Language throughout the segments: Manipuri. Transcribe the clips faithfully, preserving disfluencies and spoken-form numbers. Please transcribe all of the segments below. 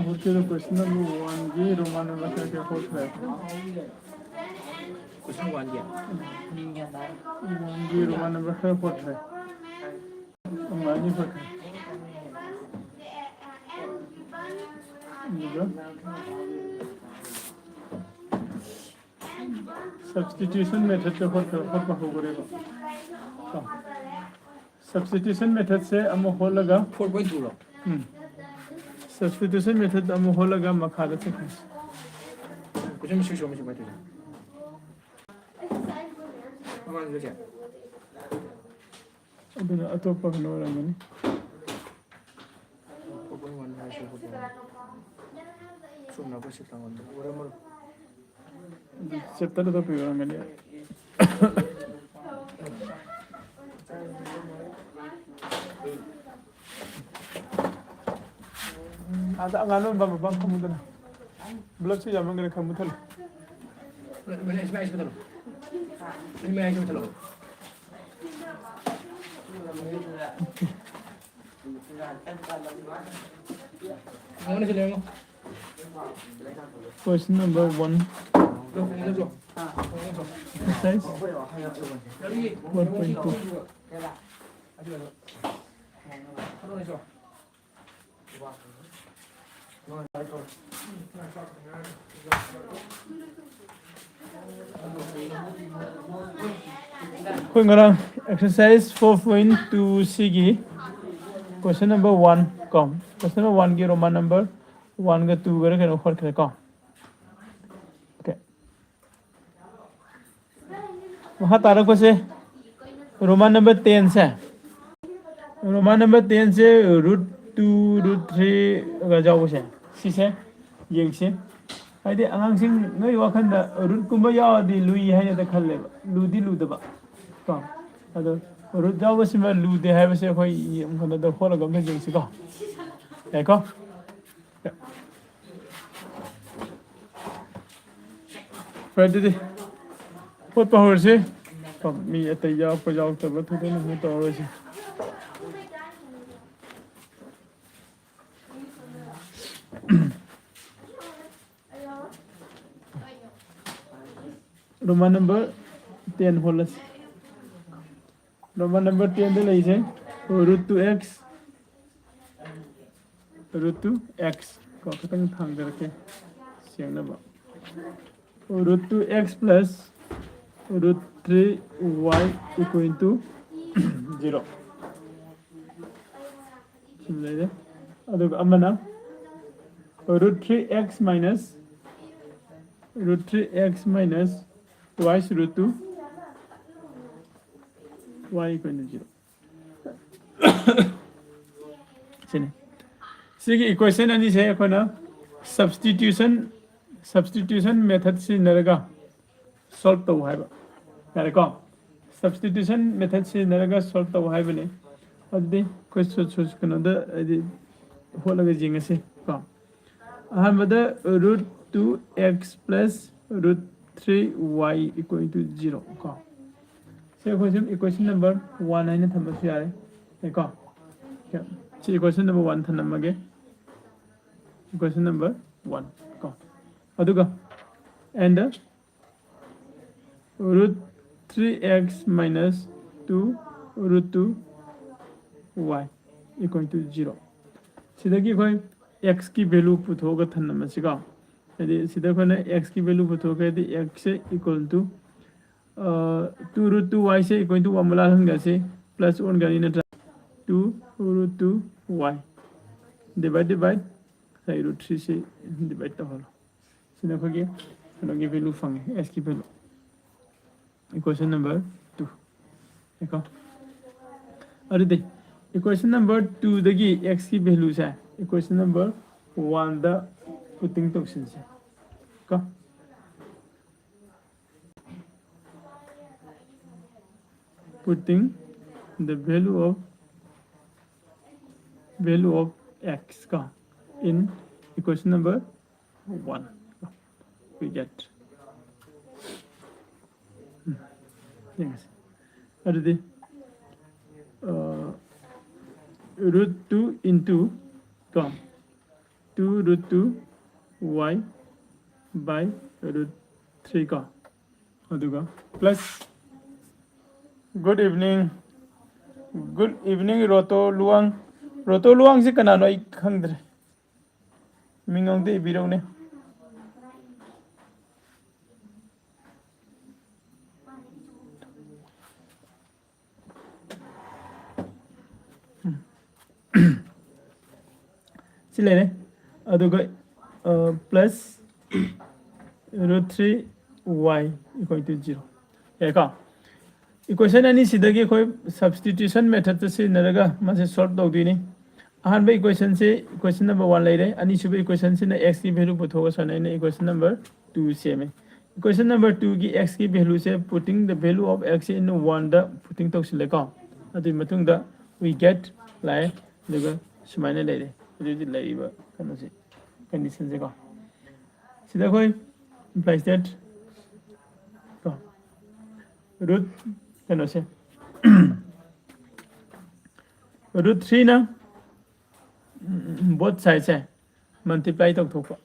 ꯍꯧꯖꯤꯛꯀꯤꯗꯣ question number one ꯒꯤ Roman number ꯈꯔ ꯈꯔ ꯍꯣꯠꯈ꯭ꯔꯦ꯫ Question one ꯒꯤ? One ꯒꯤ Roman number ꯈꯔ ꯍꯣꯠꯈ꯭ꯔꯦ꯫ ꯑꯃ ꯑꯅꯤ ꯍꯣꯠꯈ꯭ꯔꯦ꯫ ꯑꯗꯨꯒ substitution method ꯁꯦ ꯍꯣꯠꯄ, ꯍꯣꯠꯄ ꯍꯧꯈ꯭ꯔꯦꯕ꯫ ꯀꯣ꯫ Substitution method ꯁꯦ ꯑꯃ ꯍꯣꯠꯂꯒ, four point two ꯔꯣ? ꯎꯝ꯫ Substitution method ꯑꯃ ꯍꯣꯠꯂꯒ ꯃꯈꯥꯗ ꯆꯠꯈ꯭ꯔꯦ꯫ Question six ꯔꯣ ꯑꯃ ꯁꯨꯃꯥꯏꯅ ꯇꯧꯔꯤ? ꯃꯃꯥꯡꯗ ꯆꯠꯁꯦ꯫ ꯑꯗꯨꯅ ꯑꯇꯣꯞꯄ ꯀꯩꯅꯣ ꯑꯣꯏꯔꯝꯒꯅꯤ꯫ Four point one ꯍꯥꯏꯁꯦ four point one꯫ ꯁꯣꯝꯅ ꯑꯩꯈꯣꯏ six ꯇꯥꯡꯉꯣꯟꯗ ꯑꯣꯏꯔꯝꯃꯔꯣꯏ꯫ ꯑꯗꯨ chapter ꯑꯇꯣꯞꯄ ꯑꯣꯏꯔꯝꯒꯅꯤ꯫ ꯑꯥꯗ ꯑꯉꯥꯡ ꯂꯣꯟꯕ ꯃꯄꯥ ꯐꯝꯃꯨꯗꯅ꯫ ꯕ꯭ꯂꯣꯛꯁꯦ ꯌꯥꯝꯃꯟꯈ꯭ꯔꯦ, ꯈꯔ ꯃꯨꯠꯊꯠꯂꯨ꯫ ꯃꯌꯥꯏ ꯁꯤꯃ ꯊꯜꯂꯣ꯫ ꯃꯌꯥꯏ ꯁꯤꯃ ꯊꯜꯂꯣ꯫ ꯌꯦꯡꯉꯣꯅꯦ, ꯁꯤ ꯌꯦꯡꯉꯣ꯫ Question number one. Exercise one point two. ꯑꯩꯈꯣꯏ ꯉꯔꯥꯡ exercise four point two ꯁꯤꯒꯤ question number one ꯀꯣ, question number one ꯒꯤ Roman number one ꯒ two ꯒꯔ ꯀꯩꯅꯣ ꯍꯣꯠꯈ꯭ꯔꯦꯀꯣ꯫ Okay꯫ ꯃꯈꯥ ꯇꯥꯔꯛꯄꯁꯦ Roman number ten ꯁꯦ, Roman number ten ꯁꯦ root two, root three ꯒ ꯌꯥꯎꯕꯁꯦ, ꯁꯤꯁꯦ ꯌꯦꯡꯁꯤ꯫ ꯍꯥꯏꯗꯤ ꯑꯉꯥꯡꯁꯤꯡ ꯅꯣꯏ ꯋꯥꯈꯜꯗ root ꯀꯨꯝꯕ ꯌꯥꯎꯔꯗꯤ ꯂꯨꯏ ꯍꯥꯏꯅ ꯈꯜꯂꯦꯕ, ꯂꯨꯗꯤ ꯂꯨꯗꯕ ꯀꯣ꯫ ꯑꯗꯣ ꯔꯨꯠ ꯌꯥꯎꯕꯁꯤꯃ ꯂꯨꯗꯦ ꯍꯥꯏꯕꯁꯦ ꯑꯩꯈꯣꯏ ꯌꯦꯡ-, ꯀꯩꯅꯣꯗ ꯍꯣꯠꯂꯒ ꯑꯝꯇ ꯌꯦꯡꯁꯤꯀꯣ꯫ ꯌꯥꯏꯀꯣ? ꯐꯔꯦ, ꯑꯗꯨꯗꯤ ꯍꯣꯠꯄ ꯍꯧꯔꯁꯤ꯫ ꯃꯤ ꯑꯇꯩ ꯌꯥꯎꯔꯛꯄ ꯌꯥꯎꯔꯛꯇꯕ ꯊꯣꯏꯗꯣꯛꯅ ꯀꯩꯅꯣ ꯇꯧꯔꯔꯣꯏꯁꯤ꯫ Roman number ten ꯍꯣꯜꯂꯁꯤ꯫ Roman number tenꯗ ꯂꯩꯁꯦ root two x, root two x ꯀꯣ, ꯈꯤꯇꯪ ꯊꯥꯡꯖꯔꯛꯀꯦ ꯁꯦꯡꯅꯕ꯫ Root two x plus root three y equal to zero꯫ ꯁꯤ ꯂꯩꯔꯦ꯫ ꯑꯗꯨꯒ ꯑꯃꯅ root three x minus, root three x minus twice root two y equal to zero꯫ ꯁꯤꯅꯤ꯫ ꯁꯤꯒꯤ equation ꯑꯅꯤꯁꯦ ꯑꯩꯈꯣꯏꯅ substitution, substitution method ꯁꯤꯖꯤꯟꯅꯔꯒ solve ꯇꯧ ꯍꯥꯏꯕ꯫ ꯌꯥꯔꯦꯀꯣ? Substitution method ꯁꯤꯖꯤꯟꯅꯔꯒ solve ꯇꯧ ꯍꯥꯏꯕꯅꯤ꯫ ꯑꯗꯨꯗꯤ ꯑꯩꯈꯣꯏ ꯁꯨ-, ꯁꯨ-, ꯀꯩꯅꯣꯗ ꯍꯥꯏꯗꯤ ꯍꯣꯠꯂꯒ ꯌꯦꯡꯉꯁꯤ ꯀꯣ꯫ ꯑꯍꯥꯟꯕꯗ root two x plus root three y equal to zero ꯀꯣ꯫ ꯁꯤ ꯑꯩꯈꯣꯏ ꯁꯨꯝ equation number one ꯍꯥꯏꯅ ꯊꯝꯕꯁꯨ ꯌꯥꯔꯦ꯫ ꯌꯥꯏꯀꯣ? ꯁꯤ equation number one ꯊꯝꯂꯝꯃꯒꯦ꯫ Equation number one ꯀꯣ꯫ ꯑꯗꯨꯒ and root three x minus two root two y equal to zero꯫ ꯁꯤꯗꯒꯤ ꯑꯩꯈꯣꯏ x ꯀꯤ value ꯄꯨꯊꯣꯛꯑꯒ ꯊꯝꯂꯝꯃꯁꯤꯀꯣ꯫ ꯍꯥꯏꯗꯤ ꯁꯤꯗ ꯑꯩꯈꯣꯏꯅ x ꯀꯤ value ꯄꯨꯊꯣꯛꯈ꯭ꯔꯗꯤ x say equal to, ꯑ, two root two y say equal to one ꯃꯂꯥ ꯍꯟꯒꯁꯤ, plus ꯑꯣꯟꯒꯅꯤ ꯅꯠꯇ꯭ꯔꯥ? Two root two y divided by ꯉꯁꯥꯏ root three ꯁꯤ divide ꯇꯧꯍꯜꯂꯣ꯫ ꯁꯤꯅ ꯑꯩꯈꯣꯏꯒꯤ ꯀꯩꯅꯣꯒꯤ value ꯐꯪꯉꯦ, x ꯀꯤ value꯫ Equation number two꯫ ꯌꯥꯏꯀꯣ? ꯑꯗꯨꯗꯤ equation number twoꯗꯒꯤ x ꯀꯤ value ꯁꯦ equation number oneꯗ putting ꯇꯧꯁꯤꯟꯁꯦ ꯀꯣ꯫ Putting the value of value of x ꯀꯣ in equation number one we get ꯎꯝ, ꯌꯦꯡꯉꯁꯤ꯫ ꯑꯗꯨꯗꯤ root two into ꯀꯣ two root two y by root three ꯀꯣ ꯑꯗꯨꯒ plus good evening good evening ꯔꯣꯇꯣ Luwang. ꯔꯣꯇꯣ ꯂꯨꯋꯥꯡꯁꯤ ꯀꯅꯥꯅꯣ ꯑꯩ ꯈꯪꯗ꯭ꯔꯦ꯫ ꯃꯤꯡ ꯑꯝꯇ ꯏꯕꯤꯔꯛꯎꯅꯦ꯫ ꯁꯤ ꯂꯩꯔꯦ꯫ ꯑꯗꯨꯒ plus root three y equal to zero꯫ ꯌꯥꯏꯀꯣ? Equation ꯑꯅꯤꯁꯤꯗꯒꯤ ꯑꯩꯈꯣꯏ substitution methodꯇ ꯁꯤꯖꯤꯟꯅꯔꯒ ꯃꯁꯤ solve ꯇꯧꯗꯣꯏꯅꯤ꯫ ꯑꯍꯥꯟꯕ equationꯁꯤ equation number one ꯂꯩꯔꯦ꯫ ꯑꯅꯤꯁꯨꯕ equationꯁꯤꯅ x ꯀꯤ value ꯄꯨꯊꯣꯛꯑꯒ ꯁꯨꯃꯥꯏꯅ ꯑꯩꯅ equation number two ꯁꯦꯝꯃꯦ꯫ Equation number twoꯒꯤ x ꯀꯤ valueꯁꯦ putting the value of x in oneꯗ putting ꯇꯧꯁꯤꯜꯂꯦꯀꯣ꯫ ꯑꯗꯨꯒꯤ ꯃꯇꯨꯡꯗ we get ꯂꯥꯛꯑꯦ꯫ ꯑꯗꯨꯒ ꯁꯨꯃꯥꯏꯅ ꯂꯩꯔꯦ ꯍꯧꯖꯤꯛ ꯍꯧꯖꯤꯛ ꯂꯩꯔꯤꯕ ꯀꯩꯅꯣꯁꯦ, conditionꯁꯦꯀꯣ꯫ ꯁꯤꯗ ꯑꯩꯈꯣꯏ implies that ꯀꯣ root ꯀꯩꯅꯣꯁꯦ root threeꯅ both sideꯁꯦ multiply ꯇꯧꯊꯣꯛꯄ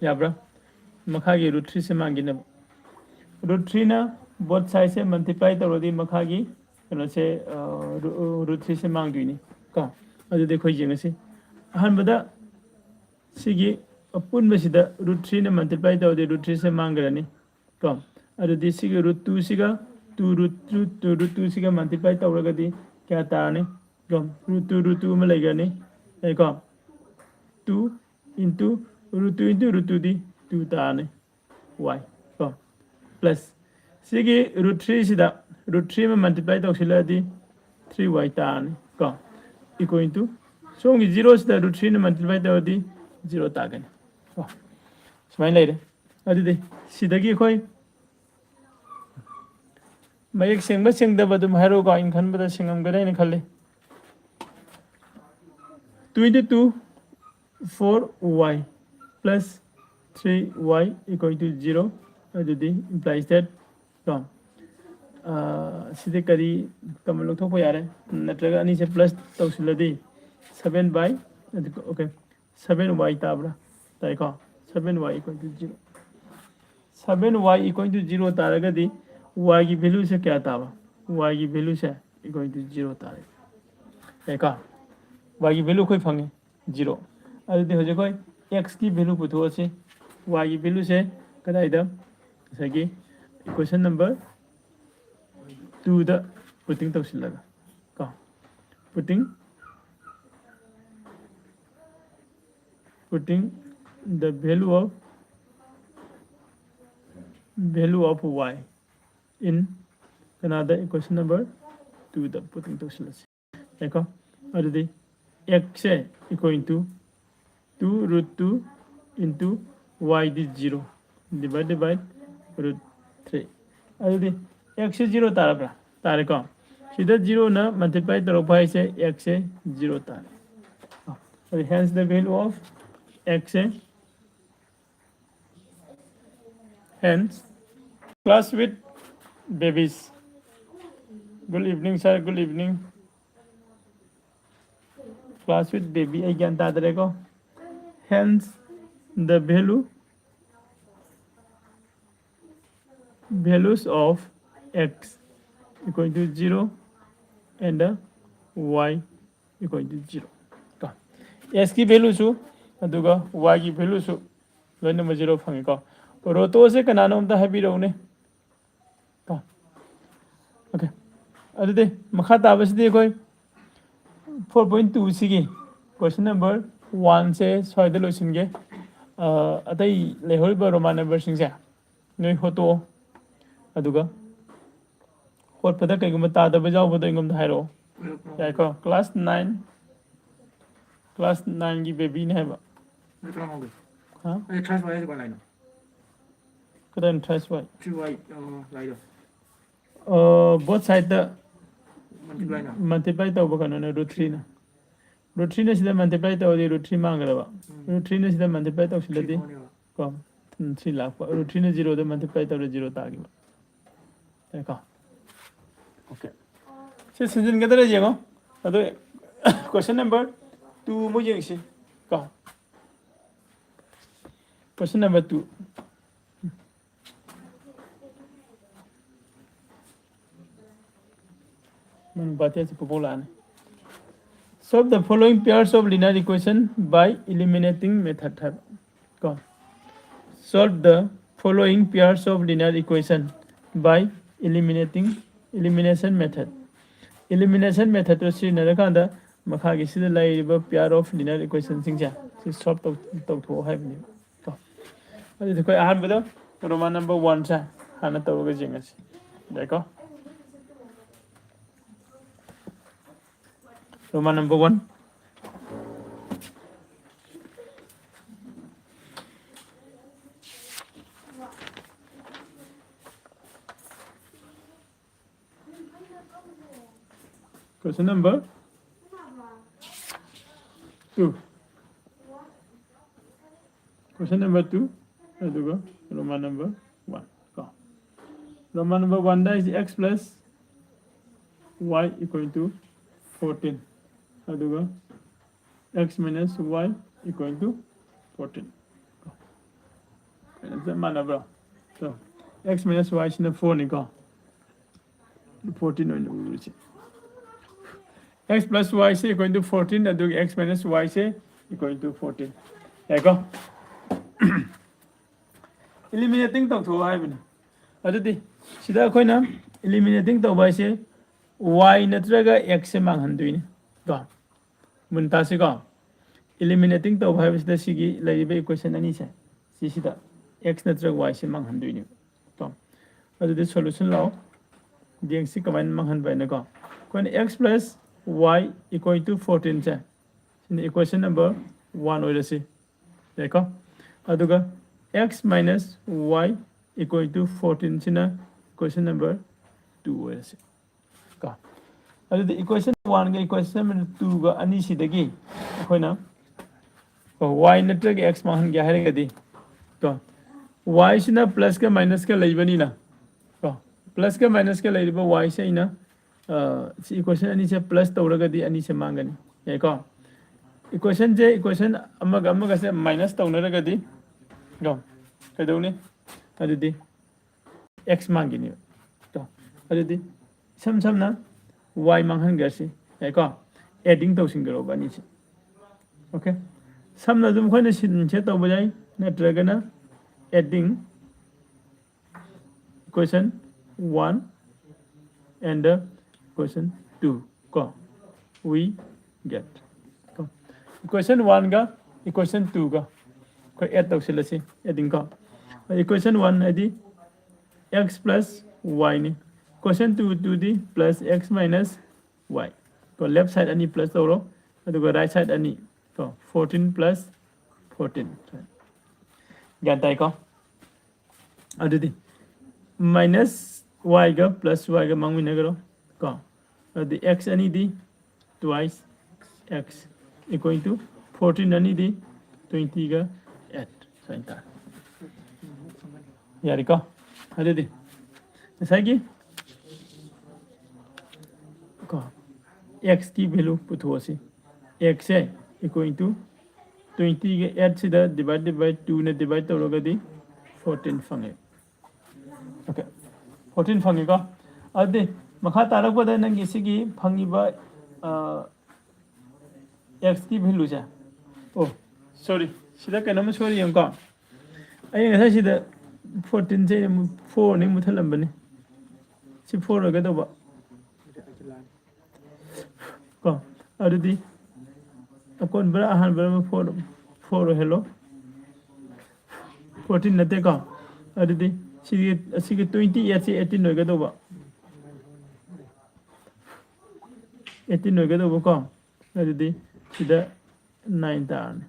ꯌꯥꯕ꯭ꯔꯥ? ꯃꯈꯥꯒꯤ root threeꯁꯦ ꯃꯥꯡꯈꯤꯅꯕ꯫ Root threeꯅ both sideꯁꯦ multiply ꯇꯧꯔꯗꯤ ꯃꯈꯥꯒꯤ ꯀꯩꯅꯣꯁꯦ root threeꯁꯦ ꯃꯥꯡꯗꯣꯏꯅꯤ ꯀꯣ꯫ ꯑꯗꯨꯗꯤ ꯑꯩꯈꯣꯏ ꯌꯦꯡꯉꯁꯤ꯫ ꯑꯍꯥꯟꯕꯗ ꯁꯤꯒꯤ ꯑꯄꯨꯟꯕꯁꯤꯗ root threeꯅ multiply ꯇꯧꯔꯗꯤ root threeꯁꯦ ꯃꯥꯡꯈ꯭ꯔꯅꯤ ꯀꯣ꯫ ꯑꯗꯨꯗꯤ ꯁꯤꯒꯤ root twoꯁꯤꯒ two root two root twoꯁꯤꯒ multiply ꯇꯧꯔꯒꯗꯤ ꯀꯌꯥ ꯇꯥꯔꯅꯤ? ꯀꯣ, root two root two ꯑꯃ ꯂꯩꯈ꯭ꯔꯅꯤ꯫ ꯌꯥꯏꯀꯣ? Two into root two into root twoꯗꯤ two ꯇꯥꯔꯅꯤ꯫ Y ꯀꯣ plus ꯁꯤꯒꯤ root threeꯁꯤꯗ root three ꯑꯃ multiply ꯇꯧꯁꯤꯜꯂꯛꯑꯗꯤ three y ꯇꯥꯔꯅꯤ ꯀꯣ equal to ꯁꯣꯝꯒꯤ zeroꯁꯤꯗ root threeꯅ multiply ꯇꯧꯔꯗꯤ zero ꯇꯥꯒꯅꯤ ꯀꯣ꯫ ꯁꯨꯃꯥꯏꯅ ꯂꯩꯔꯦ꯫ ꯑꯗꯨꯗꯤ ꯁꯤꯗꯒꯤ ꯑꯩꯈꯣꯏ ꯃꯌꯦꯛ ꯁꯦꯡꯕ ꯁꯦꯡꯗꯕ ꯑꯗꯨꯝ ꯍꯥꯏꯔꯛꯎꯀꯣ, ꯑꯩꯅ ꯈꯟꯕꯗ ꯁꯦꯡꯉꯝꯒꯅꯤ ꯍꯥꯏꯅ ꯈꯜꯂꯤ꯫ Twenty two four y plus three y equal to zero, ꯑꯗꯨꯗꯤ implies that ꯀꯣ, ꯑꯥ, ꯁꯤꯗꯤ ꯀꯔꯤ, ꯀꯃꯟ ꯂꯧꯊꯣꯛꯄ ꯌꯥꯔꯦ, ꯅꯠꯇ꯭ꯔꯒ ꯑꯅꯤꯁꯦ ꯄ꯭ꯂꯁ ꯇꯧꯁꯤꯜꯂꯗꯤ seven y, ꯑꯗꯨ, okay, seven y ꯇꯥꯕ꯭ꯔꯥ? ꯇꯥꯏꯀꯣ? Seven y equal to zero, seven y equal to zero ꯇꯥꯔꯒꯗꯤ y ꯒꯤ value ꯁꯦ ꯀꯌꯥ ꯇꯥꯕ? Y ꯒꯤ value say equal to zero ꯇꯥꯔꯦ꯫ ꯌꯥꯏꯀꯣ? Y ꯒꯤ value ꯑꯩꯈꯣꯏ ꯐꯪꯉꯦ, zero꯫ ꯑꯗꯨꯗꯤ ꯍꯧꯖꯤꯛ ꯑꯩꯈꯣꯏ x ꯀꯤ value ꯄꯨꯊꯣꯛꯑꯁꯤ꯫ Y ꯒꯤ value ꯁꯦ ꯀꯗꯥꯏꯗ? ꯉꯁꯥꯏꯒꯤ equation number two ꯗ putting ꯇꯧꯁꯤꯜꯂꯒ ꯀꯣ, putting, putting the value of, value of y in ꯀꯅꯥꯗ? Equation number two ꯗ putting ꯇꯧꯁꯤꯜꯂꯁꯤ꯫ ꯌꯥꯏꯀꯣ? ꯑꯗꯨꯗꯤ x say equal to two root two into y D zero divided by root three꯫ ꯑꯗꯨꯗꯤ x ꯁꯦ zero ꯇꯥꯔꯕ꯭ꯔꯥ? ꯇꯥꯔꯦꯀꯣ? ꯁꯤꯗ zero ꯅ multiply ꯇꯧꯔꯛꯄ ꯍꯥꯏꯁꯦ x ꯁꯦ zero ꯇꯥꯔꯦ꯫ ꯑꯗꯨ hence the value of x say, hence class with babies, good evening sir, good evening, class with baby, ꯑꯩ ꯒ꯭ꯌꯥꯟ ꯇꯥꯗ꯭ꯔꯦꯀꯣ꯫ Hence the value, values of x equal to zero and y equal to zero ꯀꯣ꯫ X ꯀꯤ value ꯁꯨ ꯑꯗꯨꯒ y ꯒꯤ value ꯁꯨ ꯂꯣꯏꯅꯃꯛ zero ꯐꯪꯉꯤꯀꯣ꯫ Root ꯁꯦ ꯀꯅꯥꯅꯣ ꯑꯝꯇ ꯍꯥꯏꯕꯤꯔꯛꯎꯅꯦ꯫ ꯀꯣ꯫ Okay꯫ ꯑꯗꯨꯗꯤ ꯃꯈꯥ ꯇꯥꯕꯁꯤꯗꯤ ꯑꯩꯈꯣꯏ four point two ꯁꯤꯒꯤ question number one ꯁꯦ ꯁ꯭ꯋꯥꯏꯗ ꯂꯣꯏꯁꯤꯟꯒꯦ꯫ ꯑ, ꯑꯇꯩ ꯂꯩꯍꯧꯔꯤꯕ Roman number ꯁꯤꯡꯁꯦ ꯅꯣꯏ ꯍꯣꯠꯇꯣꯛꯑꯣ꯫ ꯑꯗꯨꯒ ꯍꯣꯠꯄꯗ ꯀꯩꯒꯨꯝꯕ ꯇꯥꯗꯕ ꯌꯥꯎꯕꯗꯣ ꯑꯩꯉꯣꯟꯗ ꯍꯥꯏꯔꯛꯑꯣ꯫ ꯌꯥꯏꯀꯣ? Class nine, class nine ꯒꯤ baby ꯅꯦ ꯍꯥꯏꯕ꯫ ꯑꯗꯨ ꯀꯔꯝ ꯍꯧꯒꯦ? ꯍꯥ? ꯑꯗꯨ trace y ꯍꯥꯏꯁꯦ ꯀꯃꯥꯏꯅ ꯂꯥꯛꯏꯅꯣ? ꯀꯗꯥꯏꯅꯣ trace y? Trace y, ꯑ, ꯂꯥꯛꯏꯗꯣ꯫ ꯕꯣꯠ ꯁꯥꯏꯗꯇ ꯃꯜꯇꯤꯄ꯭ꯂꯥꯏ ꯇꯧꯕ ꯀꯩꯅꯣꯅ ꯔꯨꯠ ꯊ꯭ꯔꯤꯅ꯫ ꯔꯨꯠ ꯊ꯭ꯔꯤꯅ ꯁꯤꯗ ꯃꯜꯇꯤꯄ꯭ꯂꯥꯏ ꯇꯧꯔꯗꯤ ꯔꯨꯠ ꯊ꯭ꯔꯤ ꯃꯥꯡꯈ꯭ꯔꯕ꯫ ꯔꯨꯠ ꯊ꯭ꯔꯤꯅ ꯁꯤꯗ ꯃꯜꯇꯤꯄ꯭ꯂꯥꯏ ꯇꯧꯁꯤꯜꯂꯗꯤ ꯀꯣ ꯊ꯭ꯔꯤ ꯂꯥꯛꯄ꯫ ꯔꯨꯠ ꯊ꯭ꯔꯤꯅ ꯖꯤꯔꯣꯗ ꯃꯜꯇꯤꯄ꯭ꯂꯥꯏ ꯇꯧꯔꯗꯤ ꯖꯤꯔꯣ ꯇꯥꯈꯤꯕ꯫ ꯌꯥꯏꯀꯣ? ꯑꯣꯀꯦ꯫ ꯁꯤ ꯁꯤꯟꯖꯤꯟꯒꯗ꯭ꯔꯥ ꯌꯦꯡꯉꯣ꯫ ꯑꯗꯣ question number two ꯑꯃꯨꯛ ꯌꯦꯡꯁꯤ ꯀꯣ꯫ Question number two꯫ ꯃꯅꯤꯄꯨꯔ ꯇꯦꯁ ꯄꯨꯕꯣꯛ ꯂꯥꯛꯑꯅꯤ꯫ Solve the following pairs of linear equation by eliminating method ꯍꯥꯏꯕ ꯀꯣ꯫ Solve the following pairs of linear equation by eliminating elimination method. Elimination methodꯇꯣ ꯁꯤꯖꯤꯟꯅꯔꯀꯥꯟꯗ ꯃꯈꯥꯒꯤ ꯁꯤꯗ ꯂꯩꯔꯤꯕ pair of linear equationꯁꯤꯡꯁꯦ ꯁꯤ solve ꯇꯧ ꯇꯧꯊꯣꯛꯑꯣ ꯍꯥꯏꯕꯅꯦꯕ ꯀꯣ꯫ ꯑꯗꯨꯗꯤ ꯑꯩꯈꯣꯏ ꯑꯍꯥꯟꯕꯗ Roman number oneꯁꯦ ꯍꯥꯟꯅ ꯇꯧꯔꯒ ꯌꯦꯡꯉꯁꯤ꯫ ꯌꯥꯏꯀꯣ? Roman number one. Question number two. Question number two ꯑꯗꯨꯒ Roman number one ꯀꯣ꯫ Roman number oneꯗ is x plus y equal to fourteen ꯑꯗꯨꯒ x minus y equal to fourteen ꯀꯣ꯫ ꯀꯩꯅꯣ ꯆꯞ ꯃꯥꯟꯅꯕ꯭ꯔꯣ? So x minus y ꯁꯤꯅ fourꯅꯤꯀꯣ꯫ Fourteen ꯑꯣꯏꯅ ꯎꯔꯁꯤ꯫ X plus y say equal to fourteen ꯑꯗꯨꯒ x minus y say equal to fourteen꯫ ꯌꯥꯏꯀꯣ? Eliminating ꯇꯧꯊꯣꯛꯑꯣ ꯍꯥꯏꯕꯅꯤ꯫ ꯑꯗꯨꯗꯤ ꯁꯤꯗ ꯑꯩꯈꯣꯏꯅ eliminating ꯇꯧꯕ ꯍꯥꯏꯁꯦ y ꯅꯠꯇ꯭ꯔꯒ x ꯁꯦ ꯃꯥꯡꯍꯟꯗꯣꯏꯅꯤ ꯀꯣ꯫ ꯃꯨꯟ ꯇꯥꯁꯤꯀꯣ꯫ Eliminating ꯇꯧꯕ ꯍꯥꯏꯕꯁꯤꯗ ꯁꯤꯒꯤ ꯂꯩꯔꯤꯕ equation ꯑꯅꯤꯁꯦ ꯁꯤꯁꯤꯗ x ꯅꯠꯇ꯭ꯔꯒ y ꯁꯦ ꯃꯥꯡꯍꯟꯗꯣꯏꯅꯦꯕ ꯀꯣ꯫ ꯑꯗꯨꯗꯤ solution ꯂꯥꯛꯑꯣ꯫ ꯌꯦꯡꯁꯤ ꯀꯃꯥꯏꯅ ꯃꯥꯡꯍꯟꯕ ꯍꯥꯏꯅꯀꯣ꯫ ꯑꯩꯈꯣꯏꯅ x plus y equal to fourteen ꯁꯦ ꯁꯤꯅ equation number one ꯑꯣꯏꯔꯁꯤ꯫ ꯌꯥꯏꯀꯣ? ꯑꯗꯨꯒ x minus y equal to fourteen ꯁꯤꯅ equation number ꯇꯨ ꯑꯣꯏꯔꯁꯤ ꯀꯣ꯫ ꯑꯗꯨꯗꯤ equation one ꯒ equation two ꯒ ꯑꯅꯤꯁꯤꯗꯒꯤ ꯑꯩꯈꯣꯏꯅ ꯀꯣ, y ꯅꯠꯇ꯭ꯔꯒ x ꯃꯥꯡꯍꯟꯒꯦ ꯍꯥꯏꯔꯒꯗꯤ ꯀꯣ, y ꯁꯤꯅ plus ꯀ minus ꯀ ꯂꯩꯕꯅꯤꯅ ꯀꯣ, plus ꯀ minus ꯀ ꯂꯩꯔꯤꯕ y ꯁꯦ ꯑꯩꯅ, ꯑ, ꯁꯤ equation ꯑꯅꯤꯁꯦ plus ꯇꯧꯔꯒꯗꯤ ꯑꯅꯤꯁꯦ ꯃꯥꯡꯒꯅꯤ꯫ ꯌꯥꯏꯀꯣ? Equation ꯁꯦ equation ꯑꯃꯒ ꯑꯃꯒꯁꯦ minus ꯇꯧꯅꯔꯒꯗꯤ ꯀꯣ, ꯀꯩꯗꯧꯅꯤ? ꯑꯗꯨꯗꯤ x ꯃꯥꯡꯈꯤꯅꯦꯕ꯫ ꯀꯣ? ꯑꯗꯨꯗꯤ ꯏꯁꯝ ꯁꯝꯅ y ꯃꯥꯡꯍꯟꯈ꯭ꯔꯁꯤ꯫ ꯌꯥꯏꯀꯣ? Adding ꯇꯧꯁꯤꯟꯈ꯭ꯔꯣꯕ ꯑꯅꯤꯁꯦ꯫ Okay? ꯁꯝꯅ ꯑꯗꯨꯝ ꯑꯩꯈꯣꯏꯅ ꯁꯤꯟꯁꯦ ꯇꯧꯕ ꯌꯥꯏ, ꯅꯠꯇ꯭ꯔꯒꯅ adding equation one and the equation two ꯀꯣ, we get ꯀꯣ, equation one ꯒ equation two ꯒ ꯑꯩꯈꯣꯏ add ꯇꯧꯁꯤꯜꯂꯁꯤ꯫ Adding ꯀꯣ, equation one ꯍꯥꯏꯗꯤ x plus y ꯅꯤ, equation two two ꯗꯤ plus x minus y ꯀꯣ, left side ꯑꯅꯤ plus ꯇꯧꯔꯣ, ꯑꯗꯨꯒ right side ꯑꯅꯤ ꯀꯣ, fourteen plus fourteen꯫ ꯒ꯭ꯌꯥꯟ ꯇꯥꯏꯀꯣ? ꯑꯗꯨꯗꯤ minus y ꯒ plus y ꯒ ꯃꯥꯡꯃꯤꯟꯅꯈ꯭ꯔꯣ ꯀꯣ꯫ ꯑꯗꯨꯗꯤ x ꯑꯅꯤꯗꯤ twice x equal to fourteen ꯑꯅꯤꯗꯤ twenty ꯒ eight ꯁꯨꯃꯥꯏꯅ ꯇꯥꯔꯦ꯫ ꯌꯥꯔꯦꯀꯣ? ꯑꯗꯨꯗꯤ ꯉꯁꯥꯏꯒꯤ ꯀꯣ, x ꯀꯤ value ꯄꯨꯊꯣꯛꯑꯁꯤ꯫ X say equal to twenty ꯒ eight ꯁꯤꯗ divided by two ꯅ divide ꯇꯧꯔꯒꯗꯤ fourteen ꯐꯪꯉꯦ꯫ Okay, fourteen ꯐꯪꯉꯦꯀꯣ? ꯑꯗꯨꯗꯤ ꯃꯈꯥ ꯇꯥꯔꯛꯄꯗ ꯅꯪꯒꯤ ꯁꯤꯒꯤ ꯐꯪꯉꯤꯕ, ꯑ, x ꯀꯤ value ꯁꯦ, ꯑꯣ, sorry, ꯁꯤꯗ ꯀꯩꯅꯣꯝꯃ ꯁꯣꯏꯔꯤ ꯌꯦꯡꯉꯨꯀꯣ꯫ ꯑꯩ ꯉꯁꯥꯏ ꯁꯤꯗ fourteen ꯁꯦ ꯑꯃꯨꯛ four ꯅꯤ ꯃꯨꯠꯊꯠꯂꯝꯕꯅꯤ꯫ ꯁꯤ four ꯑꯣꯏꯒꯗꯧꯕ꯫ ꯀꯣ, ꯑꯗꯨꯗꯤ ꯑꯀꯣꯟꯕꯔ ꯑꯍꯥꯟꯕꯔ ꯑꯃ four, four ꯑꯣꯏꯍꯜꯂꯣ꯫ Fourteen ꯅꯠꯇꯦꯀꯣ? ꯑꯗꯨꯗꯤ ꯁꯤꯒꯤ, ꯑꯁꯤꯒꯤ twenty eight ꯁꯤ eighteen ꯑꯣꯏꯒꯗꯧꯕ꯫ Eighteen ꯑꯣꯏꯒꯗꯧꯕꯀꯣ? ꯑꯗꯨꯗꯤ ꯁꯤꯗ nine ꯇꯥꯔꯅꯤ꯫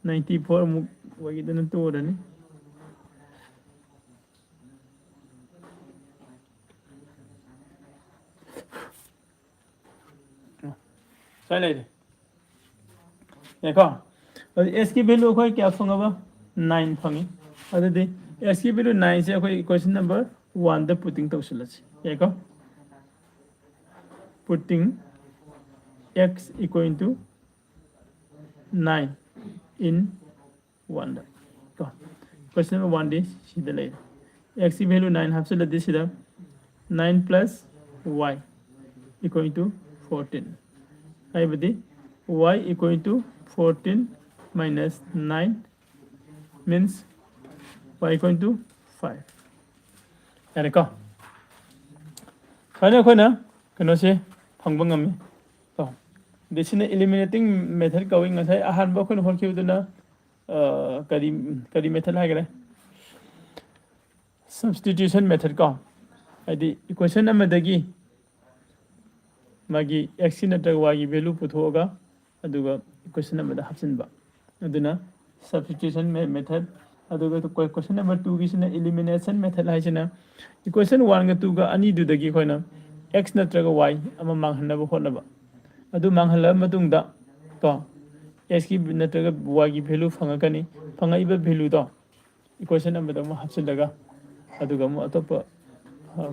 Ninety four ꯑꯃꯨꯛ ꯑꯣꯏꯒꯤꯗꯅ ꯇꯣꯛꯑꯔꯅꯤ꯫ ꯁ꯭ꯋꯥꯏ ꯂꯩꯔꯦ꯫ ꯌꯥꯏꯀꯣ? ꯑꯗꯨ ꯑꯦꯛꯁꯀꯤ ꯚꯦꯂꯨ ꯑꯩꯈꯣꯏ ꯀꯌꯥ ꯐꯪꯉꯕ? ꯅꯥꯏꯟ ꯐꯪꯉꯤ꯫ ꯑꯗꯨꯗꯤ ꯑꯦꯛꯁꯀꯤ ꯚꯦꯂꯨ ꯅꯥꯏꯟꯁꯦ ꯑꯩꯈꯣꯏ ꯏꯀ꯭ꯋꯦꯁꯟ ꯅꯝꯕꯔ ꯋꯥꯟꯗ ꯄꯨꯇꯤꯡ ꯇꯧꯁꯤꯜꯂꯁꯤ꯫ ꯌꯥꯏꯀꯣ? Putting x equal to nine in one ꯗ ꯀꯣ, ꯏꯀ꯭ꯋꯦꯁꯟ ꯅꯝꯕꯔ ꯋꯥꯟꯗꯤ ꯁꯤꯗ ꯂꯩꯔꯦ꯫ ꯑꯦꯛꯁꯀꯤ ꯚꯦꯂꯨ ꯅꯥꯏꯟ ꯍꯥꯞꯆꯤꯜꯂꯗꯤ ꯁꯤꯗ nine plus y equal to fourteen ꯍꯥꯏꯕꯗꯤ y equal to fourteen minus nine means y equal to five꯫ ꯌꯥꯔꯦꯀꯣ? ꯁꯨꯃꯥꯏꯅ ꯑꯩꯈꯣꯏꯅ ꯀꯩꯅꯣꯁꯦ ꯐꯪꯕ ꯉꯝꯃꯤ꯫ ꯀꯣ, ꯑꯗꯩ ꯁꯤꯅ eliminating method ꯀꯧꯏ꯫ ꯉꯁꯥꯏ ꯑꯍꯥꯟꯕ ꯑꯩꯈꯣꯏꯅ ꯍꯣꯠꯈꯤꯕꯗꯨꯅ ꯀꯔꯤ, ꯀꯔꯤ ꯃꯦꯊꯠ ꯍꯥꯏꯈꯔꯦ? Substitution method ꯀꯣ, ꯍꯥꯏꯗꯤ ꯏꯀ꯭ꯋꯦꯁꯟ ꯑꯃꯗꯒꯤ ꯃꯥꯒꯤ ꯑꯦꯛꯁꯀꯤ ꯅꯠꯇ꯭ꯔꯒ ꯋꯥꯏꯒꯤ ꯚꯦꯂꯨ ꯄꯨꯊꯣꯛꯑꯒ ꯑꯗꯨꯒ ꯏꯀ꯭ꯋꯦꯁꯟ ꯑꯃꯗ ꯍꯥꯞꯆꯤꯟꯕ, ꯑꯗꯨꯅ substitution method꯫ ꯑꯗꯨꯒ ꯀꯣꯏꯁꯟ ꯅꯝꯕꯔ ꯇꯨꯒꯤꯁꯤꯅ elimination method ꯍꯥꯏꯁꯤꯅ ꯏꯀ꯭ꯋꯦꯁꯟ ꯋꯥꯟꯒ ꯇꯨꯒ ꯑꯅꯤꯗꯨꯗꯒꯤ ꯑꯩꯈꯣꯏꯅ ꯑꯦꯛꯁ ꯅꯠꯇ꯭ꯔꯒ ꯋꯥꯏ ꯑꯃ ꯃꯥꯡꯍꯟꯅꯕ ꯍꯣꯠꯅꯕ꯫ ꯑꯗꯨ ꯃꯥꯡꯍꯜꯂꯕ ꯃꯇꯨꯡꯗ ꯀꯣ, ꯑꯦꯛꯁꯀꯤ ꯅꯠꯇ꯭ꯔꯒ ꯋꯥꯏꯒꯤ ꯚꯦꯂꯨ ꯐꯪꯉꯛꯀꯅꯤ꯫ ꯐꯪꯉꯛꯏꯕ ꯚꯦꯂꯨꯗꯣ ꯏꯀ꯭ꯋꯦꯁꯟ ꯑꯃꯗ ꯑꯃꯨꯛ ꯍꯥꯞꯆꯤꯜꯂꯒ ꯑꯗꯨꯒ ꯑꯃꯨꯛ ꯑꯇꯣꯞꯄ